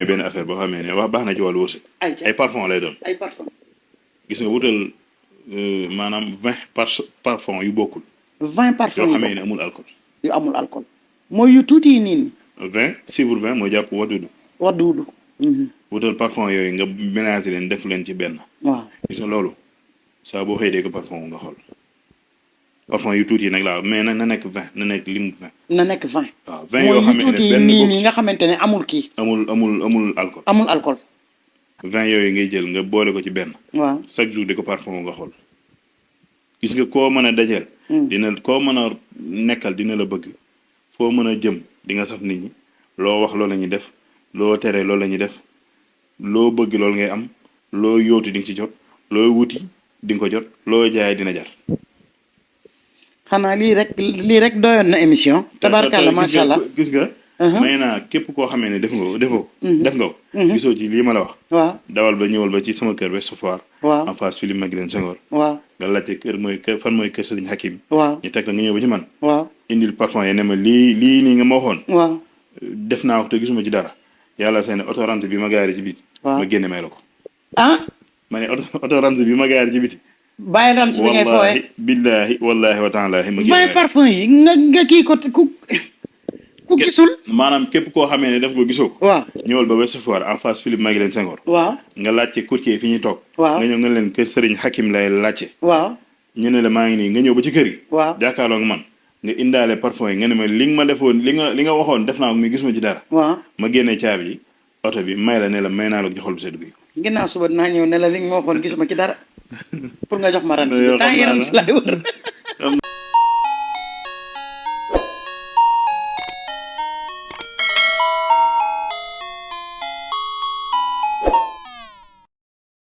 benn affaire boo xamee ne wax baax na ci wàllu wërsëg. ay parfum lay doon. ay parfum. gis nga wutal maanaam 20 parfum yu bokkul. 20 parfum yoo xamee ne amul alcool. yu amul alcool. mooy yu tuuti yi nii. 20 chiffre 20 mooy jàpp waddudu. waddudu. wutal parfum yooyu nga mélanger leen def leen ci benn. waaw gis nga loolu saa boo xëy dee ko parfum nga xool. parfum yu tuuti yi nag laa mais na nekk 20 na nekk limu 20. na nekk 20. waaw 20 yoo xamante ne benn mooy yu tuuti nii nga xamante ne amul kii. amul alcool. amul alcool. 20 yooyu ngay jël nga boole ko ci benn. waaw chaque jour di ko parfum nga xool. gis nga koo mën a dajeel. dina koo mën a nekkal dina la bëgg. foo mën a jëm di nga saf nit ñi. loo wax loolu la ñuy def. loo tere loolu la ñuy def. loo bëgg loolu ngay am. loo yóotu di nga ci jot. loo wuti di nga ko jot. loo jaay dina jar. xanaa lii rek doyoon na émission. tabarkalla macha allah gis nga. may naa képp koo xamee ne def nga ko. gisoo ci lii ma la wax. waaw dawal ba ñëwal ba ci sama kër Ouest Foire. waaw en face Philippe Maguilène Senghor. waaw nga laajte fan mooy kër Seringe Hakime. waaw ñu teg la nga ñëw ba ci man. waaw indil parfum yi ne ma lii nii nga ma waxoon. waaw def naa ko te gisuma ci dara yàlla seen autorante bi ma gaari ci biti. waaw ma génne may la ko. ah. ma ne autorante bi ma gaari ci biti. bàyyi rans bi ngay fooyee billaahi wallaahi wa taalaahi ma génne 20 parfum yi nga kii ko ku gisul. maanaam képp koo xamee ne def ko gisoo ko. waaw ñëwal ba Ouest Foire en face Philippe Maguilène Senghor. waaw nga laajte courtier fi ñuy toog. waaw nga ñëw nga leen kër Seringe Hakime lay laajte. waaw ñu ne la maa ngi nii nga ñëw ba ci kër gi. waaw jàkkaarloo ak man nga indaale parfum yi nga ne ma li nga ma defoon li nga waxoon def naa ko mi gisuma ci dara. waaw ma génnee caabi ji oto bi may la ne la may naa la ko joxol bu sedd bi. ginnaaw suba dinaa ñëw ne la li nga ma waxoon gisuma ci dara pour nga jox ma rans. temps yi rans laay wër.